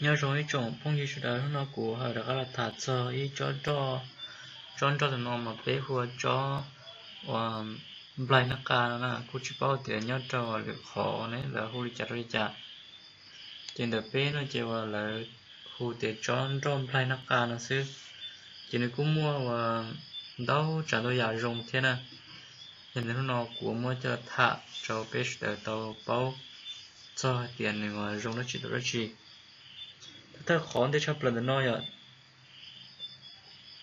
Nyob zoo ib tsoom phooj ywg sawv daws, hnub no kuv ho rov qab los tham txog ib tsob nroj. Tsob nroj ntawm no mas peb hu ua tsob uas nplaig nab qa no na, kuj tsis paub tias nyob rau lwm qhov ne lawv hu li cas rau li cas. Ces ntawm peb no ces uas lawv hu tias tsob nroj nplaig nab qa no xwb. Ces nws kuj muaj uas ntau tsav ntau yam zoo thiab na. Yog li hnub no kuv muab coj los tham rau peb sawv daws tau paub txog hais tias nws uas zoo dab tsi tau dab tsi. Thawj thawj qhov ntej tshaj plaws ntawm no yom,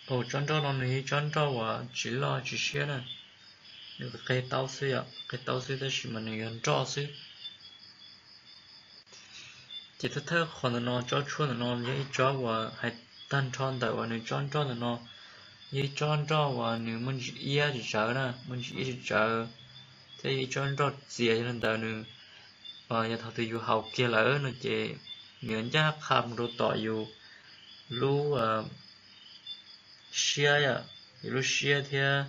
tsob nroj no nws yog tsob nroj uas tsis loj tsis siab na, nws qe taub xwb yom, qe taub xwb tab sis mas nws yog nroj xwb. Ces thawj thawj qhov ntawm no tsob tshuaj ntawm no yog ib tsob uas hais tag nrho ntawm uas nws tsob nroj ntawm no yog ib tsob nroj uas nws muaj ntsis iab tsis tsawv na, muaj ntsis iab tsis tsawv, thiab yog ib tsob nroj txias. Yog li ntawd nws yog thaum twg yus haus kiag lawm no ces nws yuav ncaj qha mus rau tom yus lub siab, yus lub siab thiab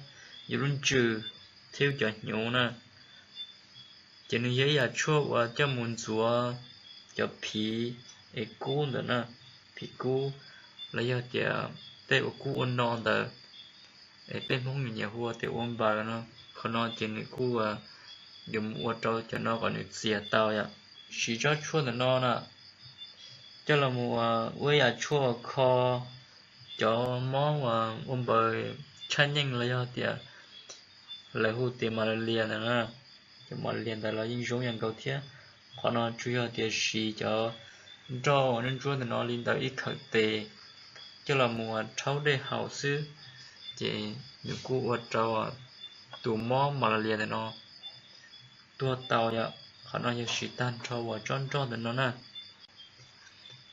yus lub ntsws thiab yus cov hnyuv na. Ces nws yog ib yam tshuaj uas coj mus ntxuav cov phiv es kub ntawm na, phiv kub los yog tias tej uas kub ua no ntawd, es peb Hmoob nyiam hu tias ua npaws no. Qhov no ces nws kuj yuav mus ua rau cov no kom nws txias tau yom. Siv tsob tshuaj ntawm no na coj los mus ua ib yam tshuaj kho cov mob uas ua npaws tshaj nyeej los yog tias lawv hu tias malaria ntawd na. Cov malaria ntawd los yeej zoo ib yam nkaus thiab. Qhov no tsuas yog tias siv cov nroj uas ntsuab ntsuab ntawm no li ntawm ib khawm tes coj los mus rhaub dej haus xwb, ces nws kuj ua rau tus mob malaria ntawm no tuag tau yom. Qhov no yog siv tag nrho uas tsob nroj ntawm no na.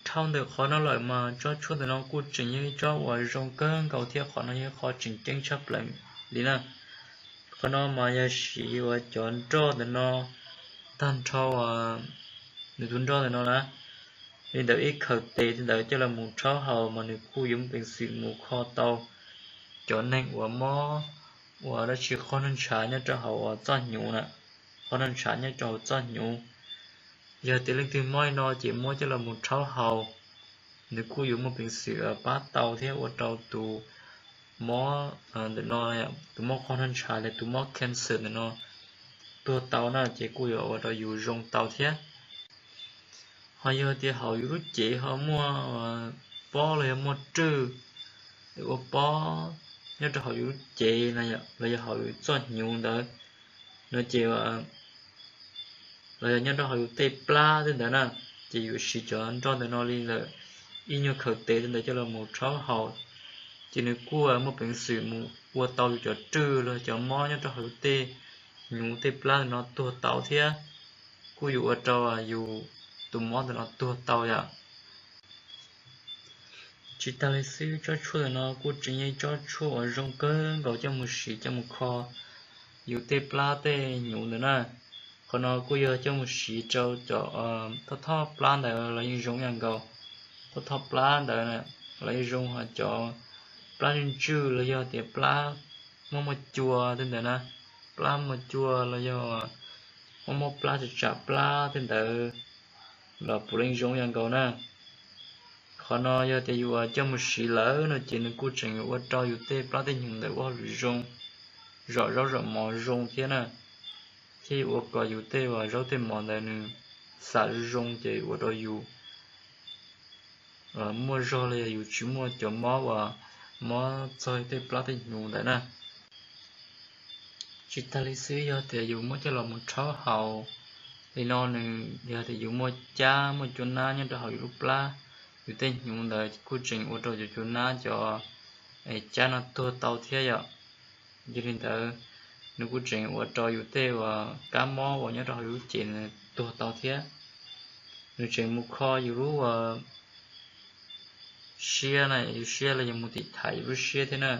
Dhau ntawm qhov no lawm mas tsob tshuaj ntawm no kuj tseem yog ib tsob uas zoo kawg nkaus thiab qhov no yog ib qho tseem ceeb tshaj plaws li na. Qhov no mas yog siv uas cov nroj ntawm no tag nrho uas nws tus nroj ntawm no na, li ntawm ib khawm tes li ntawd coj los mus rhaub haus mas nws kuj yuav muaj peev xwm mus kho tau cov neeg uas mob uas dab tsi qhov noj ntshav nyob rau hauv uas txoj hnyuv na, qhov noj ntshav nyob rau hauv txoj hnyuv. Yog tias leej twg mob li no ces muab coj los mus rhaub haus, nws kuj yuav muaj peev xwm pab tau thiab ua rau tus mob ntawm no, tus mob qhov noj ntshav los tus mob cancer ntawm no tuag tau na, ces kuj yuav ua rau yus zoo tau thiab. Ho yog tias hauv yus lub cev ho muaj pob los yog muaj rwj, ua pob nyob rau hauv yus lub cev los yog hauv yus txoj hnyuv ntawd no ces los yog nyob rau hauv yus tej plab tej ntawd na, ces yus siv cov nroj ntawm no li ntawm ib nyuag khawm tes tej ntawd coj los mus rhaub haus, ces nws kuj muaj peev xwm mus ua tau yus cov rwj los cov mob nyob rau hauv yus tej hnyuv tej plab ntawm no tuag tau thiab, kuj yuav ua rau yus tus mob ntawm no tuag tau yom. Tsis tas li xwb, tsob tshuaj ntawm no kuj tseem yog ib tsob tshuaj uas zoo kawg nkaus coj mus siv coj mus kho yus tej plab tej hnyuv ntawd na. Qhov no kuj yog coj mus siv rau cov thoj thoj plab ntawd los yeej zoo ib yam nkaus. Thoj thoj plab ntawd los yeej zoo, ho cov plab ntswj ntswj los yog tias plab muaj muaj cua tej ntawd na, plab muaj cua los yog muaj muaj plab tsam tsam plab tej ntawd los puav leej zoo ib yam nkaus na. Qhov no yog tias yus coj mus siv lawm no ces nws kuj tseem yuav ua rau yus tej plab tej hnyuv ntawd ua hauj lwm zoo, zom zaub zom mov zoo thiab na, thiab yuav ua kom yus tej uas zaub tej mov ntawd nws xam zoo zoo ces ua rau yus muaj zog los yog yus tsis muaj cov mob uas mob txog tej plab tej hnyuv ntawd na. Tsis tas li xwb, yog tias yus muab coj los mus rhaub haus li no, nws yog tias yus muaj cab muaj cua nab nyob rau hauv yus lub plab, yus tej hnyuv ntawd kuj tseem ua rau cov cua nab cov cab no tuag tau thiab yom. Yog li ntawd, nws kuj tseem ua rau yus tej uas kab mob uas nyob rau hauv yus lub cev tuag tau thiab. Nws tseem mus kho yus lub siab na, yus siab los yog mus tiv thaiv yus lub siab thiab na.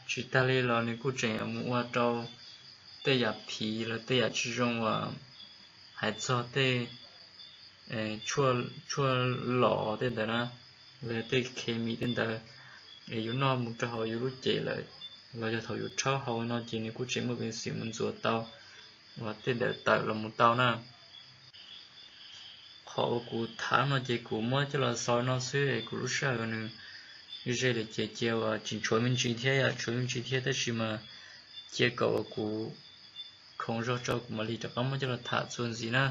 Tsis tas li los nws kuj tseem mus ua rau tej yam phiv los tej yam tsis zoo uas hais txog tej tshuaj los tej ntawd na, los yog tej khes mis tej ntawd es yus noj mus rau hauv yus lub cev lawm, los yog thaum yus rhaub haus no ces nws kuj tseem muaj peev xwm mus ntxuav tau uas tej ntawd tawm los mus tau na. Qhov uas kuv tham no ces kuv muab coj los xaus no xwb es kuv lub sij hawm nws ze lawm ces cia uas tseem tshuav me ntsis thiab yom, tshuav me ntsis thiab tab sis mas cia kom uas kuv khoom zog tso kuv mam li rov qab muab coj los tham txuas ntxiv na.